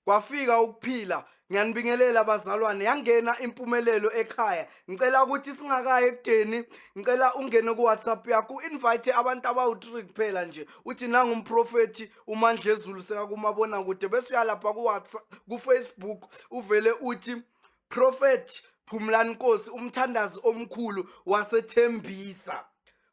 Kwafika ukuphila. Ngiyanibingelela bazalwane, yangena impumelelo ekhaya. Ngicela ukuthi singakayi ekudeni, ngicela ungene ku-WhatsApp yakho u-invite abantu abawu-3 kuphela nje. Uthi nangu umprofethi uMandlezulu sekakumabonakude, bese uyalapha ku-WhatsApp, ku-Facebook uvele uthi Prophet Phumlani Nkosi, umthandazi omkhulu waseThembisa.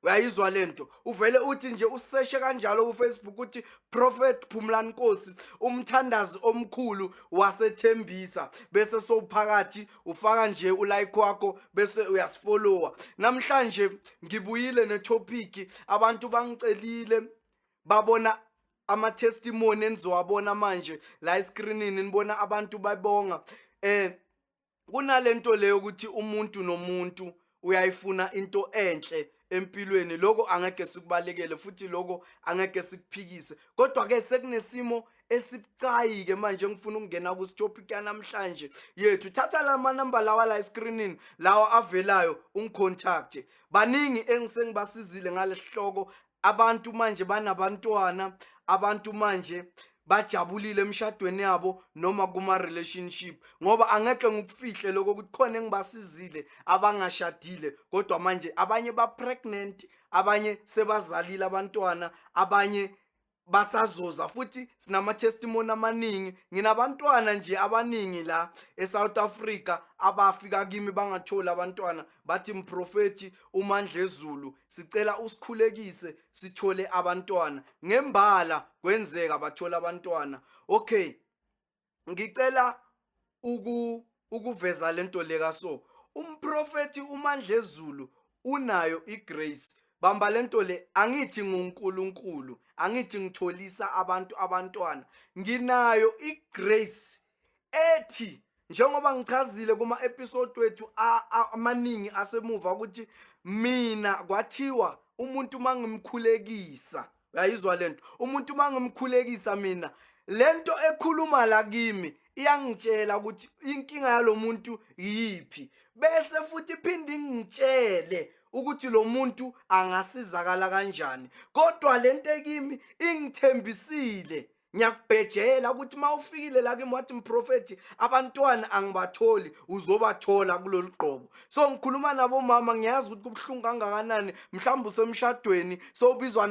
Uyayizwa lento? Uvele uthi nje useshe kanjalo kuFacebook uthi Prophet Phumlani Nkosi, umthandazi omkhulu waseThembisa, bese sowuphakathi ufaka nje ulike wakho bese uyasifollowa. Namhlanje ngibuyile netopic, abantu bangicelile, babona ama testimony enizowabona manje la escreenini, nibona abantu babonga. Kunalento leyo ukuthi umuntu nomuntu uyayifuna into enhle empilweni, lokho angeke sikubalekele futhi lokho angeke sikuphikise, kodwa ke sekunesimo esibucayi ke manje ngifuna ukungena ku topic yanamhlanje yethu. Thatha la manamba lawa la escreenini lawa avelayo, ungicontact. Baningi engisengibasizile ngalesihloko. Abantu manje banabantwana, abantu manje bajabulile emshadweni yabo noma kuma relationship, ngoba angeke ngikufihle lokho ukuthi khona engibasizile abangashadile, kodwa manje abanye ba pregnant, abanye sebazalile abantwana, abanye basazoza futhi. Sinama testimony amaningi. Nginabantwana nje abaningi la eSouth Africa abafika kimi bangatholi abantwana, bathi, "Mprofethi uMandlezulu, sicela usikhulekise sithole abantwana." Ngembala kwenzeka, bathola abantwana. Okay, ngicela ukuveza lento leka. So umprofethi uMandlezulu unayo igrace. Bamba lento le, angithi nguNkulunkulu, angithi ngitholisa abantu abantwana. Nginayo igrace ethi, njengoba ngichazile kuma episode wethu amaningi asemuva, ukuthi mina kwathiwa umuntu mangimkhulekisa, uyayizwa lento, umuntu mangimkhulekisa mina, lento ekhuluma la kimi iyangitshela ukuthi inkinga yalomuntu yiphi, bese futhi iphinde ingitshele ukuthi lo muntu angasizakala kanjani. Kodwa lento ekimi ingithembisile, ngiyakubhejela ukuthi uma ufikile la kimi wathi, "Mprofethi, abantwana angibatholi," uzobathola kulolu gqobo. So ngikhuluma nabomama, ngiyazi ukuthi kubuhlungu kangakanani. Mhlawumbe usemshadweni, sowubizwa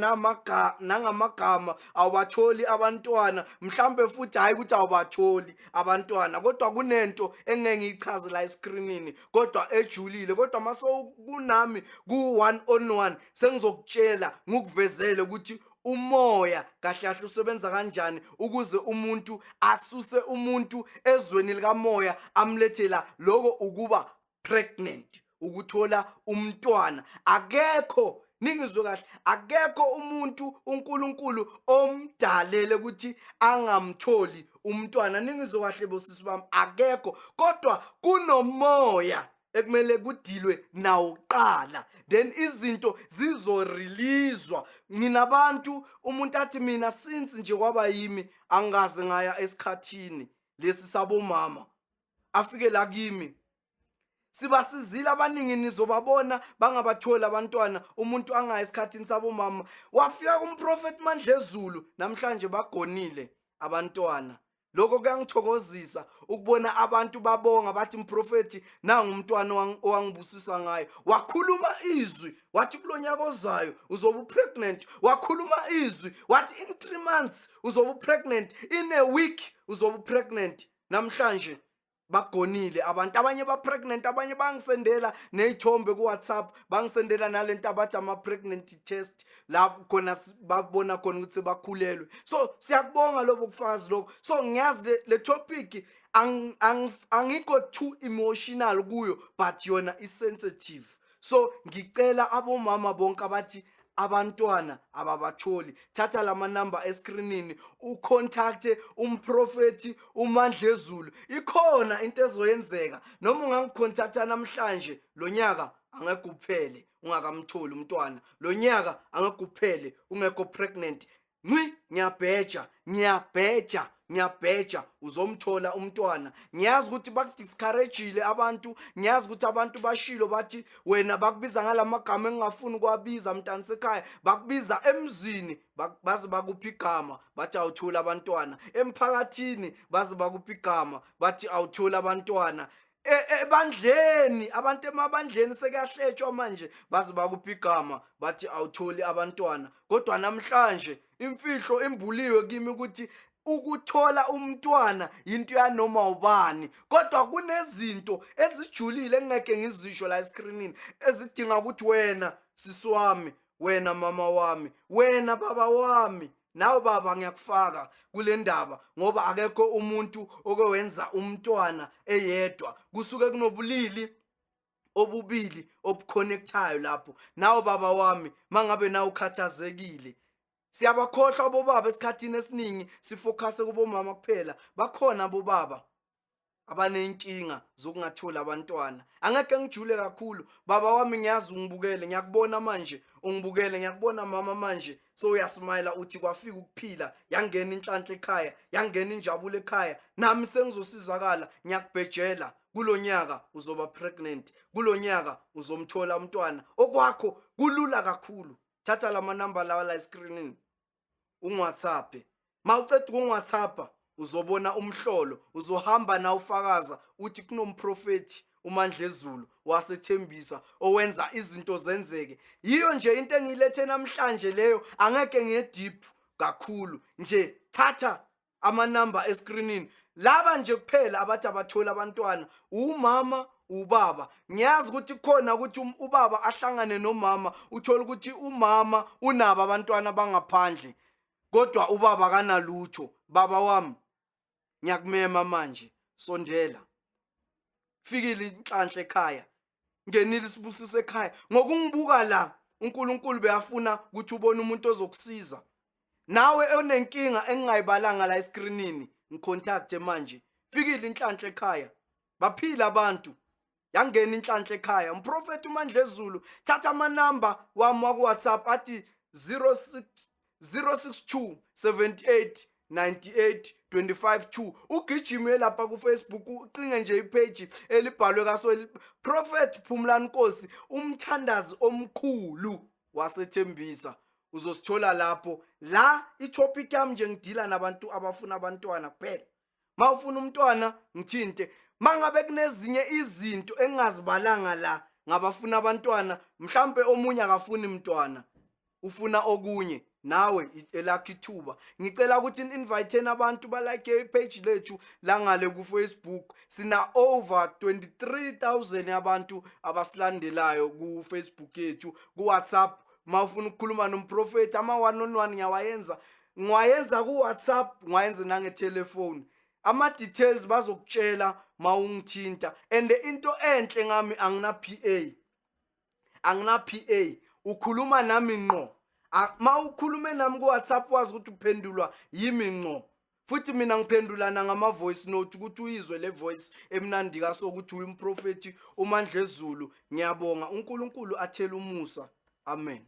nangamagama, awubatholi abantwana. Mhlawumbe futhi hhayi ukuthi awubatholi abantwana, kodwa kunento engeke ngiyichaze la eskrinini, kodwa ejulile. Kodwa mase kunami ku-one on one, sengizokutshela, ngikuvezele ukuthi umoya kahle kahle usebenza kanjani ukuze umuntu asuse umuntu ezweni likamoya, amlethela lokho ukuba pregnant, ukuthola umntwana. Akekho, ningizwe kahle, akekho umuntu uNkulunkulu omdalele ukuthi angamtholi umntwana. Ningizwe kahle bosisi bami, akekho. Kodwa kunomoya ekumele kudilwe nawo kuqala, then izinto zizoreleaswa. Nginabantu, umuntu athi, "Mina since nje kwaba yimi angikaze ngaya esikhathini lesi sabomama." Afike la kimi, sibasizile abaningi, nizobabona bangabatholi abantwana. Umuntu angayi esikhathini sabomama, wafika kumprofeti Mandlezulu, namhlanje bagonile abantwana. Lokho kuyangithokozisa ukubona abantu babonga, bathi, "Mprofethi, nangu umntwana owangibusisa ngayo. Wakhuluma izwi wathi kulonyaka ozayo uzobe upregnant. Wakhuluma izwi wathi in 3 months uzobe upregnant, in a week uzobe upregnant." Namhlanje bagonile abantu, abanye ba-pregnant, abanye bangisendela ney'thombe ku-WhatsApp, bangisendela nalento abathi ama-pregnancy test, la khona babona khona ukuthi sebakhulelwe. So siyakubonga lobo bufakazi lokho. So ngiyazi le topic angikho too emotional kuyo, but yona i-sensitive. So ngicela abomama bonke abathi abantwana ababatholi, thatha lama number eskrinini, ucontacte umprofethi uMandlezulu. Ikhona into ezoyenzeka. Noma ungangicontacta namhlanje, lo nyaka angeke uphele ungakamtholi umntwana, lo nyaka angeke uphele ungekho pregnant. Ncwi, ngiyabheja, ngiyabheja, Ngiyabheja, uzomthola umntwana. Ngiyazi ukuthi bakudiscouragile abantu, ngiyazi ukuthi abantu bashilo bathi wena bakubiza ngalamagama engingafuni ukuwabiza mntanisekhaya, bakubiza emzini baze bakuphi igama bathi awutholi abantwana, emphakathini baze bakuphi igama bathi awutholi abantwana, ebandleni abantu emabandleni sekuyahletshwa manje baze bakuphi igama bathi awutholi abantwana. Kodwa namhlanje imfihlo imbuliwe kimi ukuthi ukuthola umntwana into yanoma ubani, kodwa kunezinto ezijulile engingeke ngizisho la escreenini ezidinga ukuthi wena sisi wami, wena mama wami, wena baba wami, nawe baba ngiyakufaka kule ndaba, ngoba akekho umuntu oke wenza umntwana eyedwa. Kusuke kunobulili obubili obuconnectayo lapho. Nawe baba wami, mangabe nawe ukhathazekile, siyabakhohlwa bobaba esikhathini esiningi, sifocuse kubomama kuphela. Bakhona bobaba abanenkinga zokungatholi abantwana. Angeke ngijule kakhulu baba wami, ngiyazi ungibukele, ngiyakubona manje ungibukele, ngiyakubona mama manje so uyasmayila uthi kwafika ukuphila, yangena inhlanhla ekhaya, yangena injabulo ekhaya, nami sengizosizakala. Ngiyakubhejela, kulonyaka uzoba pregnant, kulonyaka uzomthola umntwana. Okwakho kulula kakhulu, thatha lama namba lawa la escreenini ungiWhatsApp. Mawuceda ukungiWhatsApp uzobona umhlolo, uzohamba na ufakaza uthi kunomprofethi uMandlezulu wasethembisa owenza izinto zenzeke. Yiyo nje into engiyilethe namhlanje leyo, angeke ngiye deep kakhulu nje. Thatha amanamba escreenini laba nje kuphela abathi abathola abantwana, umama, ubaba. Ngiyazi ukuthi kukhona ukuthi ubaba ahlangane nomama, uthola ukuthi umama unabo abantwana bangaphandle kodwa ubaba kanalutho. Baba wami, ngiyakumema manje, sondela, fikile inhlanhla ekhaya, ngenile isibusiso ekhaya ngokungibuka la. uNkulunkulu beyafuna ukuthi ubone umuntu ozokusiza nawe onenkinga engingayibalanga la escreenini. Ngicontact manje, fikile inhlanhla ekhaya, baphila abantu, yangena inhlanhla ekhaya. Umprofeti uMandlezulu, thatha amanamba wami waku-WhatsApp athi 06 062 78 98 25 2. Ugijime lapha ku-Facebook, ucinge nje ipage elibhalwe kaso Prophet Phumlani Nkosi, umthandazi omkhulu wasethembisa, uzosithola lapho. La itopic yami nje, ngidila nabantu abafuna abantwana kuphela. Mawufuna umntwana ngithinte. Mangabe kunezinye izinto engingazibalanga la ngabafuna abantwana, mhlambe omunye akafuni mntwana, ufuna okunye, nawe elakho ithuba. Ngicela ukuthi invite abantu balike ipage lethu langale ku Facebook. Sina over 23,000 abantu abasilandelayo ku Facebook yethu. Ku WhatsApp, mawufuna ukukhuluma nomprofeti, ama one on one ngiyawayenza, ngiwayenza ku WhatsApp, ngiwayenza nangetelefoni. Ama details bazokutshela mawungithinta. And into enhle ngami, angina PA, angina PA, ukhuluma nami ngqo. Mawukhulume nami ku WhatsApp wazi ukuthi uphendulwa yimi ngqo, futhi mina ngiphendulana ngama voice note ukuthi uyizwe le voice emnandi kaso ukuthi uyimprofeti uMandlezulu. Ngiyabonga, uNkulunkulu athele umusa, amen.